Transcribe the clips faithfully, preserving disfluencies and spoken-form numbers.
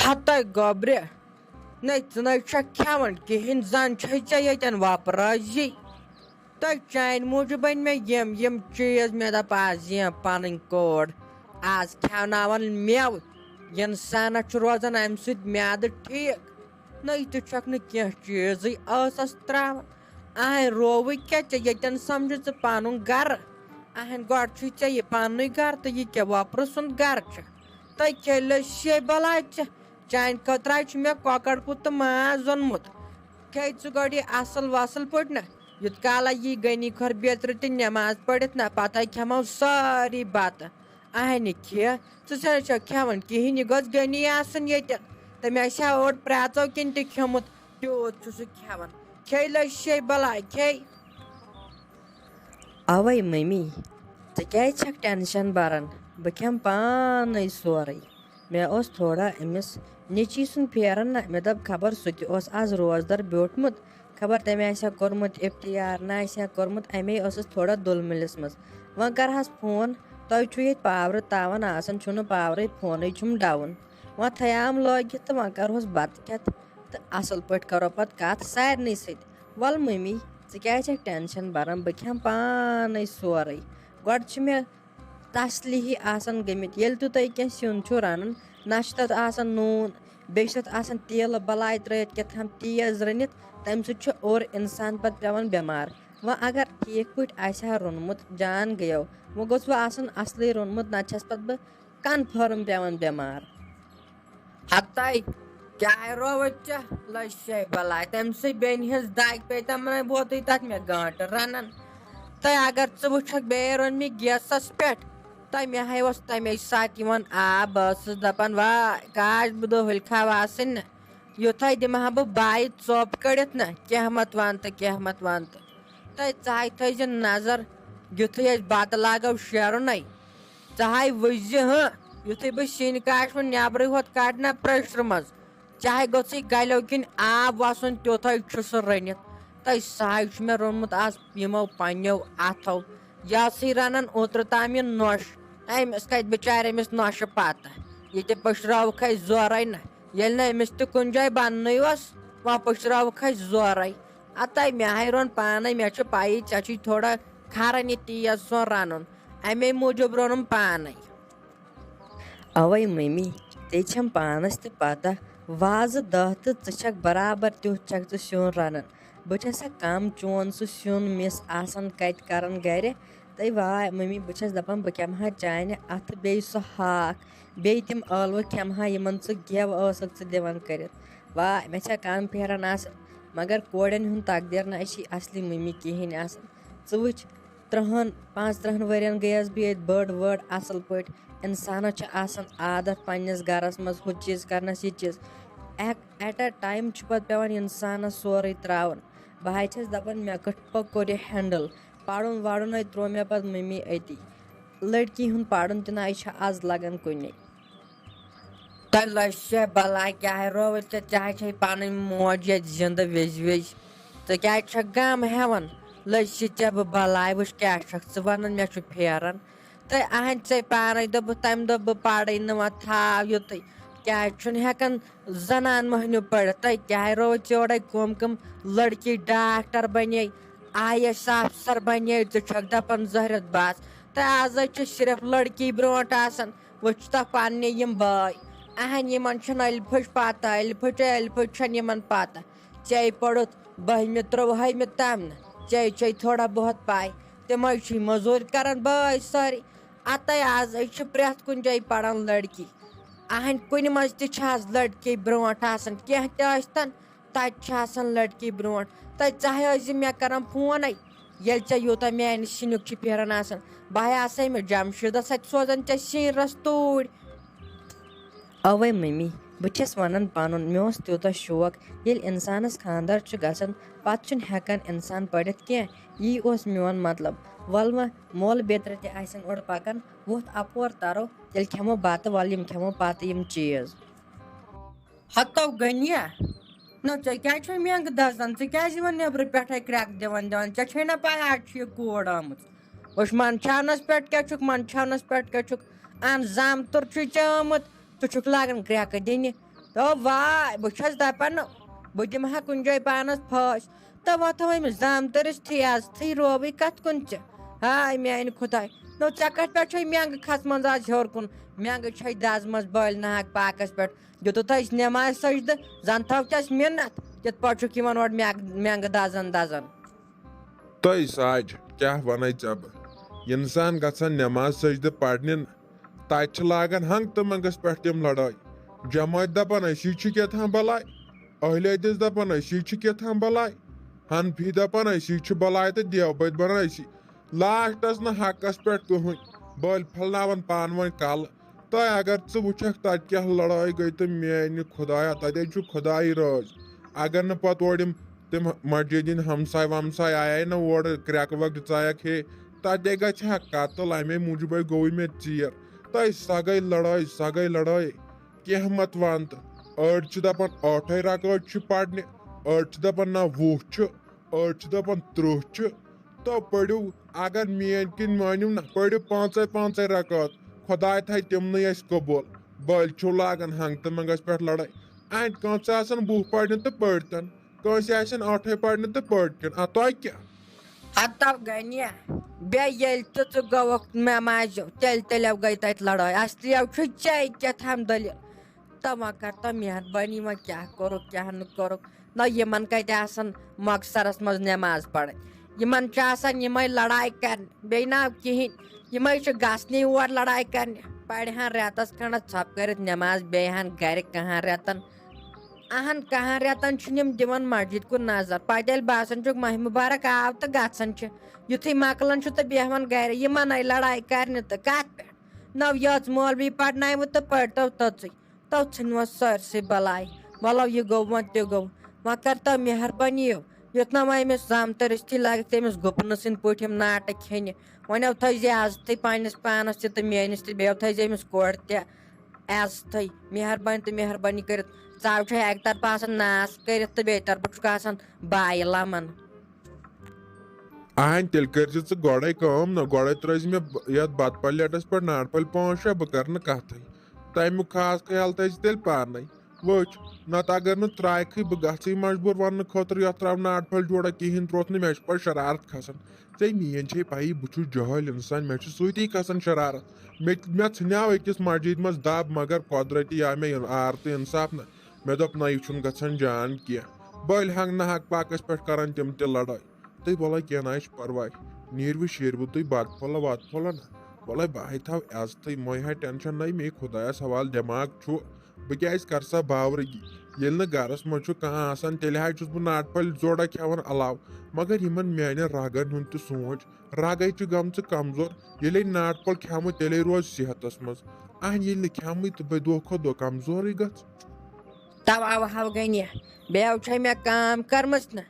ہتَے گوٚبرِ، نَے ژٕ نَے چھَکھ کھٮ۪وان کِہیٖنۍ، زَن چھَے ژےٚ ییٚتٮ۪ن وۄپرٲزی۔ تہٕ چانہِ موٗجوٗب أنۍ مےٚ یِم، یِم چیٖز، مےٚ دَپ آز یِیَم پَنٕنۍ کوٗر، آز کھٮ۪وناوَن مٮ۪وٕ، اِنسانَس چھُ روزان اَمہِ سۭتۍ میٛادٕ ٹھیٖک۔ نَے تہِ چھَکھ نہٕ کینٛہہ چیٖزٕے ٲسَس ترٛاوان۔ اَہَے رووٕے کیٛاہ ژےٚ ییٚتٮ۪ن سَمجھِ ژٕ پَنُن گَرٕ؟ اَہَن گۄڈٕ چھُے ژےٚ یہِ پَننُے گَرٕ تہٕ یہِ کیٛاہ وۄپرٕ سُنٛد گَرٕ چھُ؟ تہٕ کھیٚلہِ شے بَلاے ژےٚ۔ چانہِ خٲطرٕ حظ چھُ مےٚ کۄکَر پوٗت تہٕ ماز اوٚنمُت۔ کھے ژٕ گۄڈٕ یہِ اَصٕل وَصٕل پٲٹھۍ نہ، یُت کالہ یی غنی کھۄر بیترِ تہِ نٮ۪ماز پٔرِتھ نہ، پَتہٕ کھٮ۪مو سٲری بَتہٕ۔ اَہنہِ کھے، ژٕ چھَنہٕ چھَکھ کھٮ۪وان کِہیٖنۍ، یہِ گوٚژھ غنی آسُن ییٚتہِ۔ تٔمۍ آسہِ ہا اوٚڑ پرٛاژو کِنۍ تہِ کھیوٚمُت، تیوٗت چھُ سُہ کھٮ۪وان۔ کھے لٔج شے بَلاے، کھے۔ اَوَے مٔمی، ژٕ کیٛازِ چھَکھ ٹٮ۪نشَن بَران؟ بہٕ کھٮ۪مہٕ پانَے سورُے۔ مےٚ اوس تھوڑا أمِس نیٚچی سُنٛد پھیران نہ، مےٚ دوٚپ خبر سُہ تہِ اوس آز روزدَر بیوٗٹھمُت، خبر تٔمۍ آسہِ ہا کوٚرمُت اِفتیار، نہ آسہِ ہا کوٚرمُت، اَمے ٲسٕس تھوڑا دُل مِلِس منٛز۔ وۄنۍ کَرٕہَس فون، تۄہہِ چھُو ییٚتہِ پاورٕ تاوَن آسان، چھُنہٕ پاورٕے، فونٕے چھُم ڈاوُن۔ وۄنۍ تھَیام لٲگِتھ تہٕ وۄنۍ کَرٕہوس بَتہٕ کھٮ۪تھ تہٕ اَصٕل پٲٹھۍ کَرو پَتہٕ کَتھ سارنٕے سۭتۍ۔ وَلہٕ مٔمی، ژٕ کیٛازِ چھَکھ ٹٮ۪نشَن بَران؟ بہٕ کھٮ۪مہٕ پانَے سورُے۔ گۄڈٕ چھِ مےٚ تسلی ہی آسان گٔمٕتۍ۔ ییٚلہِ تہِ تُہۍ کینٛہہ سیُن چھُو رَنان، نہ چھُ تَتھ آسان نوٗن، بیٚیہِ چھُ تَتھ آسان تیٖلہٕ بَلاے ترٛٲیِتھ کیٛاہ تام تیز رٔنِتھ، تَمہِ سۭتۍ چھُ اوٚر اِنسان پَتہٕ پٮ۪وان بٮ۪مار۔ وۄنۍ اگر ٹھیٖک پٲٹھۍ آسہِ ہا روٚنمُت، جان گٔیو، وۄنۍ گوٚژھ وۄنۍ آسُن اَصلٕے روٚنمُت، نَتہٕ چھَس پَتہٕ بہٕ کنفٲرٕم پٮ۪وان بٮ۪مار۔ ہتَے، کیٛاہ رووُتھ ژےٚ؟ لٔج شے بَلاے۔ تٔمۍ سٕے بیٚنہِ ہٕنٛز دَگ پیٚیہِ تَمنٕے ووتُے تَتھ مےٚ گٲنٛٹہٕ رَنان۔ تہٕ اگر ژٕ وٕچھکھ بیٚیہِ روٚن مےٚ گیسَس پٮ۪ٹھ، تہٕ مےٚ ہَے اوس تَمے ساتہٕ یِوان آب۔ بہٕ ٲسٕس دَپان، واے، کاش بہٕ دۄہلہِ کھاو آسٕنۍ نہٕ۔ یُتھَے دِمہٕ ہا بہٕ بایہِ ژوٚپ کٔڑِتھ نہ، کینٛہہ مت وَن تہٕ کینٛہہ مت وَن تہٕ۔ تہٕ ژٕ ہَے تھٲیزِ نظر، یُتھُے أسۍ بَتہٕ لاگو شیرُنَے، ژٕ ہَے وٕچھزِ ہہ، یُتھُے بہٕ سِنۍ کاشہِ ہُنٛد نٮ۪برٕے ہوت کَڑٕ نہ پریشرٕ منٛز، چاہے گوٚژھُے گَلیو کِنۍ آب وَسُن، تیُتھَے چھُ سُہ رٔنِتھ۔ تہٕ سُہ ہَے چھُ مےٚ روٚنمُت آز یِمو پنٛنیو اَتھو۔ یہِ ٲسٕے رَنان اوترٕ تام یہِ نۄش، أمِس کَتہِ بِچارِ أمِس نۄشہِ پَتہ؟ یہِ تہِ پٔشراوُکھ اَسہِ زورَے نہ۔ ییٚلہِ نہٕ أمِس تہِ کُنہِ جایہِ بَننُے اوس، وۄنۍ پٔشراوُکھ اَسہِ زورَے۔ اَتَے مےٚ ہَے روٚن پانَے، مےٚ چھُ پَیی ژےٚ چھُے تھوڑا کھَران یہِ تیز سیُن رَنُن، اَمے موٗجوٗب روٚنُم پانَے۔ اَوَے مٔمی، ژےٚ چھَم پانَس تہِ پَتہ، وازٕ دَہ تہٕ ژٕ چھَکھ برابر تیُتھ چھَکھ ژٕ سیُن رَنان۔ بہٕ چھَسا کَم چون سُہ سیُن مِس آسان کَتہِ کَران گَرِ؟ تہٕ واے مٔمی، بہٕ چھَس دَپان بہٕ کھٮ۪مہٕ ہا چانہِ اَتھٕ بیٚیہِ سُہ ہاکھ، بیٚیہِ تِم ٲلوٕ کھٮ۪مہٕ ہا یِمَن ژٕ گٮ۪و ٲسٕکھ ژٕ دِوان کٔرِتھ۔ واے، مےٚ چھا کَم پھیران آسان؟ مگر کورٮ۪ن ہُنٛد تقدیٖر نہ چھِ اَصلی مٔمی کِہیٖنۍ آسان۔ ژٕ وٕچھ، ترٛہَن، پانٛژھ ترٛہَن ؤرِین گٔیَس بہٕ ییٚتہِ بٔڑ وٲڑ اَصٕل پٲٹھۍ۔ اِنسانَس چھُ آسان عادت پنٛنِس گَرَس منٛز ہُہ چیٖز کَرنَس، یہِ چیٖز۔ ایک-، ایٹ اَ ٹایم چھُ پَتہٕ پٮ۪وان اِنسانَس سورُے ترٛاوُن۔ بہٕ حظ چھَس دَپان، مےٚ کِتھ پٲٹھۍ کوٚر یہِ ہینڈٕل؟ پَرُن وَرُن ہے ترٛوو مےٚ پَتہٕ مٔمی أتی۔ لٔڑکی ہُنٛد پَرُن تہِ نہ چھُ آز لَگان کُنے۔ تۄہہِ لٔج سا بَلاے، کیٛاہ رووُے ژےٚ؟ ژےٚ ہا چھے پَنٕنۍ موج ییٚتہِ زِندٕ وِزِ وِزِ۔ ژٕ کیٛازِ چھَکھ غم ہٮ۪وان؟ لٔج سا ژےٚ بہٕ بَلاے، وٕچھ کیٛاہ چھَکھ ژٕ وَنان، مےٚ چھُ پھیران۔ تہٕ اَہَن ژےٚ پانَے دوٚپُتھ، تَمہِ دۄہ بہٕ پَرٕے نہٕ وۄنۍ، تھاو یُتُے۔ کیٛازِ چھُنہٕ ہٮ۪کان زَنان مۄہنیو پٔرِتھ؟ تۄہہِ کیٛاہ رووُے ژےٚ یورَے کٲم کٲم؟ لٔڑکی ڈاکٹر بَنے، آئی اے ایس آفسر بَنے، ژٕ چھَکھ دَپان زہرت بَس۔ تہٕ آز حظ چھِ صرف لٔڑکی برونٛٹھ آسان۔ وٕچھ تہ پننہِ یِم بٲے، اہن یِمن چھنہٕ الفٕچ پتہ، الفٕچ الفٕچ چھنہٕ یِمن پتہ۔ ژے پوٚرُتھ بٔہمہِ ترٛوہمہِ تام نہٕ، ژے چھے تھوڑا بہت پاے۔ تِمے چھِ مٔزوٗرۍ کران بٲے سٲری۔ اتے آز أسۍ چھِ پرٛٮ۪تھ کُنہِ جایہِ پران لڑکی۔ اہن کُنہِ منٛز تہِ چھِ آز لڑکی برونٛٹھ آسان، کینٛہہ تہِ ٲسۍتن۔ تَتہِ چھِ آسان لٔڑکی برونٛٹھ۔ تہٕ ژٕ ہے ٲسۍ زِ مےٚ کران فونَے، ییٚلہِ ژےٚ یوٗتاہ میٛانہِ سِنیُک چھِ پھیران آسان۔ بہٕ ہے آسہٕ ہے مےٚ جمشیٖدَس اَتہِ سوزان ژےٚ سِنۍ رَس توٗرۍ۔ اَوَے مٔمی، بہٕ چھَس وَنان پَنُن، مےٚ اوس تیوٗتاہ شوق، ییٚلہِ اِنسانَس خانٛدر چھُ گژھان، پَتہٕ چھُنہٕ ہٮ۪کان اِنسان پٔرِتھ کینٛہہ۔ یی اوس میون مطلب۔ وَلہٕ وۄنۍ، مول بیترِ تہِ آسن اورٕ پَکان، وۄتھ اَپور تَرو، تیٚلہِ کھٮ۪مو بَتہٕ، وَلہٕ یِم کھٮ۪مو پَتہٕ یِم چیٖز۔ ہتو غنیہ، نہ ژےٚ کیٛازِ چھے مٮ۪نٛگہٕ دزان؟ ژٕ کیٛازِ یِوان نیٚبرٕ پٮ۪ٹھے کرٛٮ۪کھ دِوان دِوان؟ ژےٚ چھے نہ پَے آز چھِ یہِ کوٗر آمٕژ؟ وٕچھ، منٛدچھاونَس پٮ۪ٹھ کیٛاہ چھُکھ، منٛدچھاونَس پٮ۪ٹھ کیٛاہ چھُکھ؟ اَہن زامتُر چھُے ژےٚ آمُت، ژٕ چھُکھ لاگان کرٛٮ۪کہٕ دِنہِ۔ تو واے، بہٕ چھَس دَپان، بہٕ دِمہٕ ہا کُنہِ جایہِ پانَس پھٲسۍ۔ تو وۄنۍ تھاو أمِس زامتٕرِس تھی عزتھٕے، رووٕے کَتھ کُن ژےٚ؟ ہاے میٛانہِ خۄداے، نو ژےٚ کَتھ پٮ۪ٹھ چھے مٮ۪نٛگہٕ کھَژمٕژ آز ہیوٚر کُن؟ مٮ۪نٛگہٕ چھے دَزمَژ بٔلۍ ناحق پاکَس پٮ۪ٹھ۔ دیُتُتھ اَسہِ نٮ۪مازِ سجدٕ، زَن تھاو ژےٚ اَسہِ مِنَت، یِتھ پٲٹھۍ چھُکھ یِوان اورٕ مٮ۪نٛگ-، مٮ۪نٛگہٕ دَزان دَزان۔ تہٕ ساج، کیٛاہ وَنَے ژےٚ بہٕ؟ اِنسان گژھان نٮ۪ماز سجدٕ پَرنہِ نہ، تَتہِ چھِ لاگان ہنٛگ تہٕ منٛگَس پٮ۪ٹھ تِم لڑٲے۔ جمٲعت دَپان، أسی چھِ کیٛاہ تام بَلاے۔ اہلِ حدیث دَپان، أسی چھِ کیٛاہ تام بَلاے۔ حنفی دَپان، أسی چھِ بَلاے تہٕ دیوبند بَنان أسی۔ لاسٹَس نہٕ حقَس پٮ۪ٹھ کٕہٕنۍ۔ بٔلۍ پھٔلناوان پانہٕ ؤنۍ کَلہٕ۔ تہٕ اگر ژٕ وٕچھَکھ تَتہِ کیٛاہ لڑٲے گٔے تہٕ میٛانہِ خۄدایا، تَتہِ چھُ خۄدایہِ رٲضۍ۔ اگر نہٕ پَتہٕ اورٕ یِم تِم مسجد ہٕنٛدۍ ہمساے ومساے آیے نہ اورٕ، کرٛٮ۪کہٕ وٮ۪کہٕ دِژایکھ ہے، تَتے گژھِ ہا قتل، اَمے موٗجوٗبَے گوٚوُے مےٚ ژیر۔ تہٕ سۄ گٔے لڑٲے، سۄ گٔے لڑٲے۔ کینٛہہ مت وَن تہٕ۔ أڑۍ چھِ دَپان ٲٹھَے رکٲژ چھِ پَرنہِ، أڑۍ چھِ دَپان نہ وُہ چھِ، أڑۍ چھِ دَپان تٕرٛہ چھِ۔ تو پٔرِو، اگر میٛٲنۍ کِنۍ مٲنِو نہ، پٔرِو پانٛژَے پانٛژَے رکٲژ، خۄداے تھایہِ تِمنٕے اَسہِ قبوٗل۔ بٔلۍ چھِو لاگان ہنٛگتہٕ منٛگَس پٮ۪ٹھ لڑٲے۔ اَتہِ کٲنٛسہِ آسَن وُہ پَرنہِ تہٕ پٔرۍتَن۔ کٲنٛسہِ آسن ٲٹھے پرنہِ تہٕ پٔرۍ کِن۔ آ، تۄہہِ کیٛاہ؟ ہتو گٔنیہ، بیٚیہِ ییٚلہِ تہِ ژٕ گوٚوکھ مےٚ ماجہِ، تیٚلہِ تیٚلہِ گٔے تتہِ لڑٲے۔ اصلی چھُ ژےٚ کیٛاہ تام دٔلیٖل۔ تہٕ وۄنۍ کر تو مہربٲنی، وۄنۍ کیٛاہ کوٚرُکھ، کیٛاہ نہٕ کوٚرُکھ۔ نہ یِمن کتہِ آسان مۄخصرس منٛز نٮ۪ماز پرٕنۍ۔ یِمن چھِ آسان یِمے لڑایہِ کرنہِ، بیٚیہِ نہ کِہینۍ۔ یِمے چھِ گژھنی اور لڑایہِ کرنہِ۔ پرِ ہن رٮ۪تس کھنڈس ژھۄپہٕ کٔرِتھ نٮ۪ماز، بیٚیہِ ہن گرِ کہن رٮ۪تن۔ اہن، کہن رٮ۪تن چھِنہٕ یِم دِوان مسجد کُن نظر۔ پتہٕ ییٚلہِ باسان چھُکھ ماہِ مُبارک آو تہٕ گژھان چھِ۔ یُتھُے مۄکلان چھُ تہٕ بیٚہوان گرِ، یِمن آیہِ لڑایہِ کرنہِ تہٕ کتھ پٮ۪ٹھ؟ نو یٲژ مولوی پرناوٕ تہٕ پٔرۍتو تٔژٕے۔ تو ژھٕنۍوٕ سٲرسٕے بلاے۔ وَلو یہِ گوٚو وۄنۍ تہِ گوٚو۔ وۄنۍ کر تو مہربٲنی یو، یُتھ نہ وۄنۍ أمِس زامتٕرِس تھی لگہِ تٔمِس گُپنہٕ سٕنٛدۍ پٲٹھۍ یِم ناٹہٕ کھیٚنہِ۔ وۄنۍ یو تھٲیزِ عزتٕے پننِس پانس تہِ تہٕ میٲنِس تہِ، بیٚیہِ یو تھٲیزِ أمِس کورِ تہِ۔ عزتھٕے، مہربٲنی تہٕ مہربٲنی کٔرِتھ۔ ژاو چھُ اکہِ طرفہٕ آسان ناس کٔرِتھ تہٕ بیٚیہِ طرفہٕ چھُکھ آسان بایہِ لمن۔ اہن، تیٚلہِ کٔرۍ زِ ژٕ گۄڈے کٲم نہ، گۄڈے ترٲے زِ مےٚ ب-، یتھ بتہٕ پلیٹس پٮ۪ٹھ ناٹہٕ پھلۍ پانٛژھ شےٚ، بہٕ کرٕ نہٕ کتھٕے۔ تمیُک خاص خیال تھٲے زِ تیٚلہِ پانے۔ وٕچھ، نتہٕ اگر نہٕ ترٛایکھٕے، بہٕ گژھٕے مجبوٗر وننہٕ خٲطرٕ، یتھ ترٛاو ناٹہٕ پھلۍ جوڑا کِہینۍ تروتھ نہٕ، مےٚ چھِ پتہٕ شرارت کھسان۔ ژےٚ میٛٲنۍ چھے پَیی، بہٕ چھُس جٲہِل اِنسان، مےٚ چھُ سۭتی کھسان شرارت۔ مےٚ، مےٚ ژھٕنیٛاو أکِس مسجدِ منٛز دَب، مگر قۄدرٔتی آو مےٚ اِن-، عار تہٕ اِنصاف نہ۔ مےٚ دوٚپ، نہ، یہِ چھُنہٕ گژھان جان کینٛہہ۔ بٔلۍ ہنٛگ نہ حق پاکَس پٮ۪ٹھ کَران تِم تہِ لڑٲے۔ تہٕ وَلَے کینٛہہ نہ حظ چھُ پَرواے۔ نیٖرِو شیٖرِو تُہۍ بَتہٕ پھوٚلہ وَتہٕ پھوٚلہ نہ۔ وَلَے بہٕ ہاے تھاو عزتٕے، مےٚ ہاے ٹٮ۪نشَن نہ، مے خۄدایَس حوالہٕ دٮ۪ماغ چھُ۔ بہٕ کیٛازِ کَرٕ سا باورٕگی؟ ییٚلہِ نہٕ گَرَس منٛز چھُ کانٛہہ آسان، تیٚلہِ حظ چھُس بہٕ ناٹہٕ پھٔلۍ جوڑا کھٮ۪وان علاوٕ۔ مگر یِمَن میٛانٮ۪ن رَگَن ہُنٛد تہِ سونٛچ، رَگَے چھِ گٔمژٕ کمزور۔ ییٚلے ناٹہٕ پھوٚل کھٮ۪مو، تیٚلے روزِ صحتَس منٛز۔ اَہَن، ییٚلہِ نہٕ کھٮ۪مٕے تہٕ بہٕ دۄہ کھۄتہٕ دۄہ کمزورٕے گژھٕ۔ تو آو ہو گٔنی، بیٚیہِ چھے مےٚ کٲم کٔرمٕژ نہ۔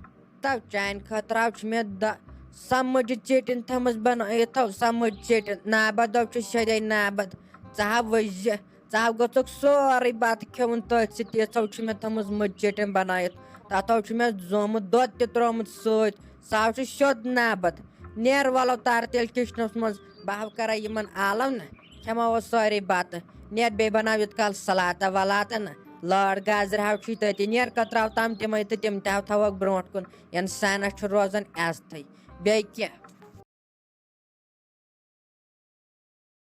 تو چانہِ خٲطرٕ آو چھُ مےٚ دَ-، سۄ مٔجہِ ژیٹِنۍ تھٲمٕژ بنٲیِتھ، تھٲو سۄ مٔجہِ ژیٹِنۍ۔ نابد دو چھُ سیٚدے نابد۔ ژٕ ہا ؤزِ، ژٕ ہا گوٚژھُکھ سورُے بتہٕ کھیوٚن تٔتھۍ سۭتۍ۔ یِژھو چھُ مےٚ تھٲمٕژ مٔجہِ ژیٹِنۍ بنٲیِتھ۔ تَتھ ہو چھُ مےٚ زومُت دۄد تہِ ترومُت سۭتۍ۔ سُہ ہو چھُ سیوٚد نابد۔ نیر وَلو تَر تیٚلہِ کِچنَس منٛز۔ بہٕ ہا کَرے یِمَن آلَو نہ۔ کھٮ۪مو سٲرے بَتہٕ۔ نیر بیٚیہِ بَناو یُت کال سَلاتہ وَلاتہ نہ۔ لٲر گازرِ ہاو چھُے تٔتی۔ نیر کَتراو تام تِمَے تہٕ تِم تہِ ہاو تھاوَکھ برونٛٹھ کُن۔ اِنسانَس چھُ روزان عزتھٕے۔ بیٚیہِ کیٛاہ؟